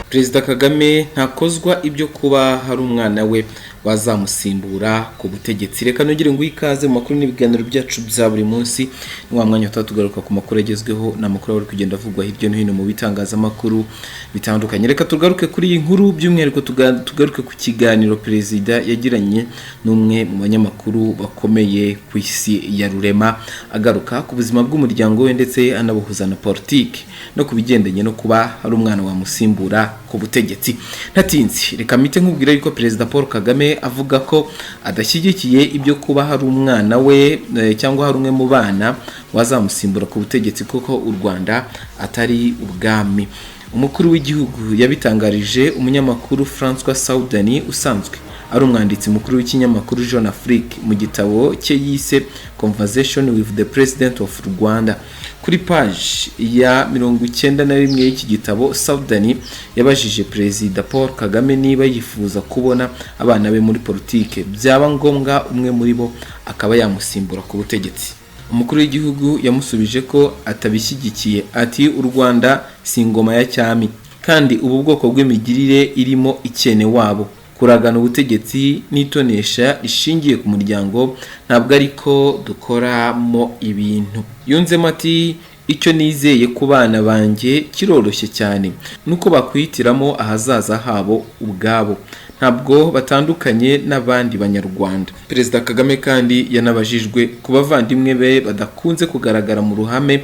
Perezida Kagame ntakozwa ibyo kuba hari umwana we wazamusimbura ku butegetsi. Reka nongere nguhe ikaze mu makuru n'ibiganiro byacu bya buri munsi. Ni wa mwanya tuba tugaruka ku makuru agezweho n'amakuru aba ari kugenda avugwa hirya no hino mu bitangazamakuru bitandukanye. Reka tugaruke kuri iyi nkuru, by'umwihariko tugaruke ku kiganiro perezida yagiranye n'umwe mu banyamakuru bakomeye ku isi ya rurema, agaruka ku buzima bw'umuryango we ndetse anabuhuza na politiki no ku bigendanye no kuba hari umwana wamusimbura ku butegetsi. Ntatinze, reka mpite nkubwira yuko Perezida Paul Kagame avuga ko adashyigikiye ibyo kuba hari umwana we cyangwa hari umwe mu bana wazamusimbura ku butegetsi, kuko u Rwanda atari ubwami. Umukuru w'igihugu yabitangarije umunyamakuru Francois Saudani, usanzwe ari umwanditsi mukuru w'ikinyamakuru Jeune Afrique, mu gitabo cye yise Conversation with the President of Rwanda. Kuri page ya 91 y'iki gitabo, Saudani yabajije Perezida Paul Kagame niba yifuza kubona abana be muri politike, byaba ngombwa umwe muri bo akaba yamusimbura ku butegetsi. Umukuru w'igihugu yamusubije ko atabishyigikiye, ati: "U Rwanda si ingoma ya cyami, kandi ubu bwoko bw'imigirire irimo ikene wabo, kuragana ubutegetsi n'itonesha rishingiye ku muryango, ntabwo ariko dukoramo ibintu." Yunzemo ati: "Icyo nizeye ku bana banjye kiroroshye cyane, nuko bakwihitiramo ahazaza habo ubwabo. Ntabwo batandukanye n'abandi Banyarwanda." Perezida Kagame kandi yanabajijwe ku bavandimwe be badakunze kugaragara mu ruhame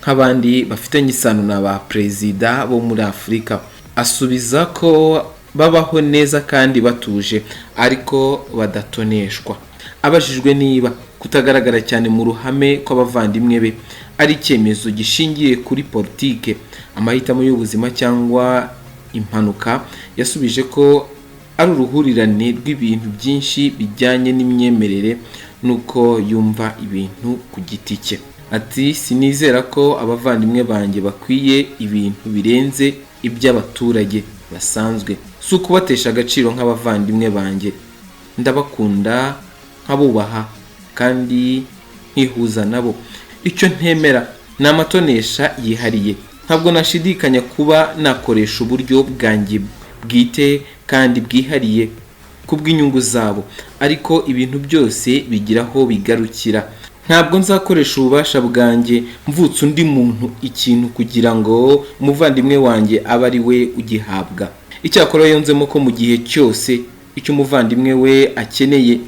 nk'abandi bafitanye isano na ba perezida bo muri Afurika, asubiza ko babaho neza kandi batuje, ariko badatoneshwa. Abajijwe niba kutagaragara cyane mu ruhame kw'abavandimwe be ari icyemezo gishingiye kuri politike, amahitamo y'ubuzima cyangwa impanuka, yasubije ko ari uruhurirane rw'ibintu byinshi bijyanye n'imyemerere n'uko yumva ibintu ku giti cye. Ati: "Sinizera ko abavandimwe banjye bakwiye ibintu birenze iby'abaturage basanzwe. Si ukubatesha agaciro nk'abavandimwe banjye, ndabakunda, nkabubaha kandi nkihuza nabo. Icyo ntemera ni amatonesha yihariye. Ntabwo nashidikanya kuba nakoresha uburyo bwanjye bwite kandi bwihariye kubw'inyungu zabo, ariko ibintu byose bigira aho bigarukira. Ntabwo nzakoresha ububasha bwanjye mvutsa undi muntu ikintu kugira ngo umuvandimwe wanjye abe ari we ugihabwa." Icyakora yunzemo ko mu gihe cyose icyo umuvandimwe we akeneye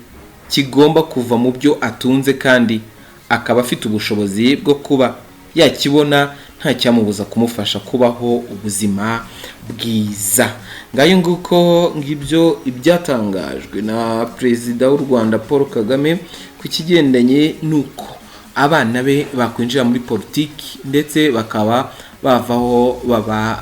kigomba kuva mu byo atunze kandi akaba afite ubushobozi bwo kuba yakibona, nta cyamubuza kumufasha kubaho ubuzima bwiza. Ngayo nguko, ngibyo ibyatangajwe na Perezida w'u Rwanda Paul Kagame ku kigendanye n'uko abana be bakwinjira muri politiki, ndetse bakaba bavaho baba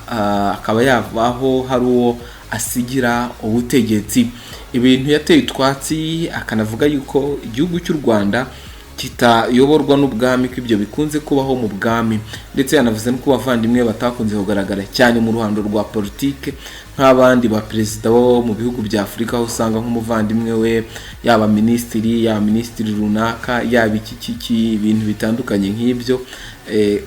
akaba yavaho hari uwo asigira ubutegetsi, ibintu yateye utwatsi, akanavuga yuko igihugu cy'u Rwanda kitayoborwa n'ubwami, ko ibyo bikunze kubaho mu bwami. Ndetse yanavuze no ku bavandimwe batakunze kugaragara cyane mu ruhando rwa politike nk'abandi ba perezida bo mu bihugu bya Afurika, aho usanga nk'umuvandimwe we yaba minisitiri runaka, yaba iki iki, ibintu bitandukanye nk'ibyo.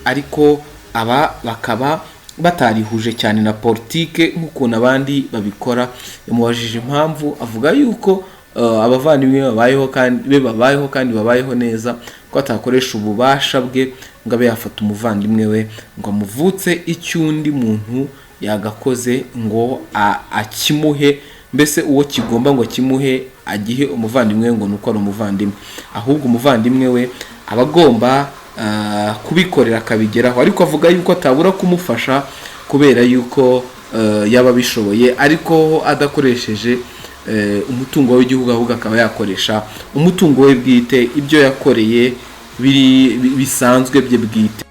Ariko aba bakaba batarihuje cyane na politike nk'ukuntu abandi babikora. Yamubajije impamvu, avuga yuko abavandimwe babayeho kandi be babayeho kandi babayeho neza, ko atakoresha ububasha bwe ngo abe yafata umuvandimwe we ngo amuvutse icyo undi muntu yagakoze ngo akimuhe, mbese uwo kigomba ngo akimuhe agihe umuvandimwe we ngo ni uko ari umuvandimwe. Ahubwo umuvandimwe we aba agomba kubikorera akabigeraho. Ariko avuga yuko atabura kumufasha kubera yuko yaba abishoboye, ariko adakoresheje umutungo w'igihugu, ahubwo akaba yakoresha umutungo we bwite, ibyo yakoreye biri bisanzwe bye bwite.